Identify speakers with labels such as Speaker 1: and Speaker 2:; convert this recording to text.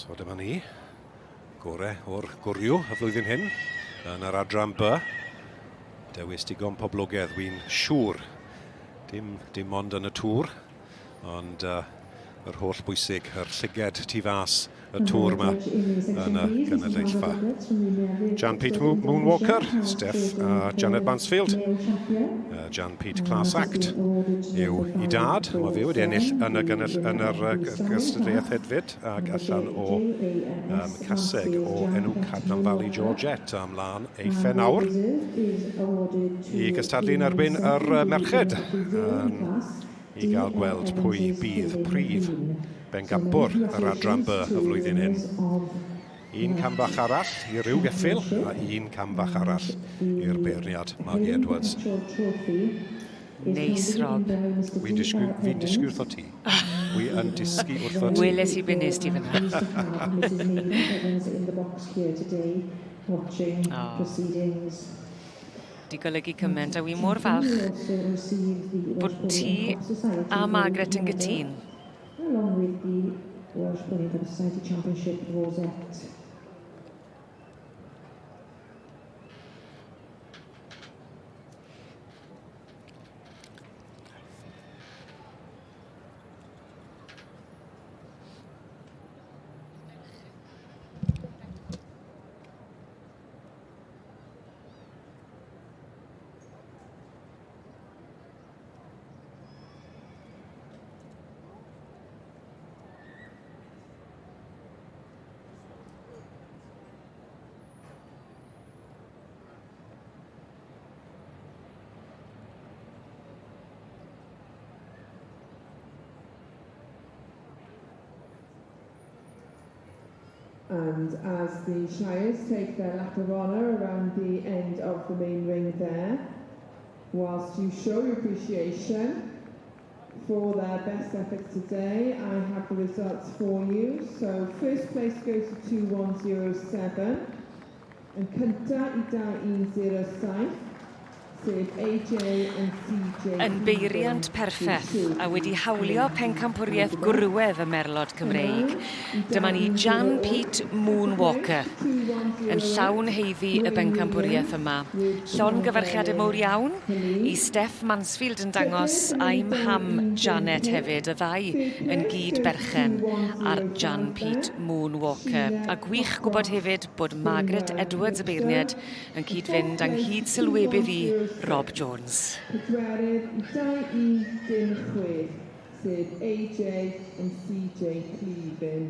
Speaker 1: So dyma ni, gore o'r gwryw y flwyddyn hyn yn yr adran B. Dewis digon poblogaidd, wy'n siŵr. Dim, dim ond yn y tŵr, ond uh, yr holl bwysig, yr llyged tu fas y tŵr yma yn y gynulleidfa. Jan Pete Moonwalker, Steph a Janet Mansfield. Jan Pete Class Act yw i dad. Mae fe wedi ennill yn y, gynnell, yn yr gystadleuaeth hefyd ac allan o um, caseg o enw Cadnam Valley Georgette am lan ei phen awr i gystadlu yn erbyn yr merched. Um, i gael gweld pwy bydd prif bencampwr yr adran B y flwyddyn hyn. Un cam fach arall i ryw geffyl a un cam fach arall i'r beirniad Margie Edwards.
Speaker 2: Neis, Rob.
Speaker 1: Wi'n disgu, fi'n disgu wrtho ti. Wi yn disgu wrtho ti.
Speaker 2: Weles i be nes ti fyna. Oh. 'Di golygu cyment a wi mor falch bod ti a Margaret yn gytûn.
Speaker 3: Along with the Welsh Pony Club Society Championship Rosette.
Speaker 4: And as the Shires take their lap of honour around the end of the main ring there, whilst you show your appreciation for their best efforts today, I have the results for you. So first place goes to 2107, yn cynta i 2107, sef AJ and CJ.
Speaker 2: Yn beiriant perffeth a wedi hawlio pencampwriaeth gwrywedd y Merlod Cymreig, dyma ni Jan Pete Moonwalker yn llawn haeddu y bencampwriaeth yma. Llongyfarchiadau mowr iawn i Steph Mansfield yn dangos a'i mham Janet hefyd, y ddau yn gyd berchen ar Jan Pete Moonwalker. A gwych gwybod hefyd bod Margaret Edwards y beirniad yn cyd-fynd â nghyd sylwebydd i, Rob Jones.
Speaker 4: Pedwerydd i 2 1 dim 6, sef AJ and CJ Cleavin.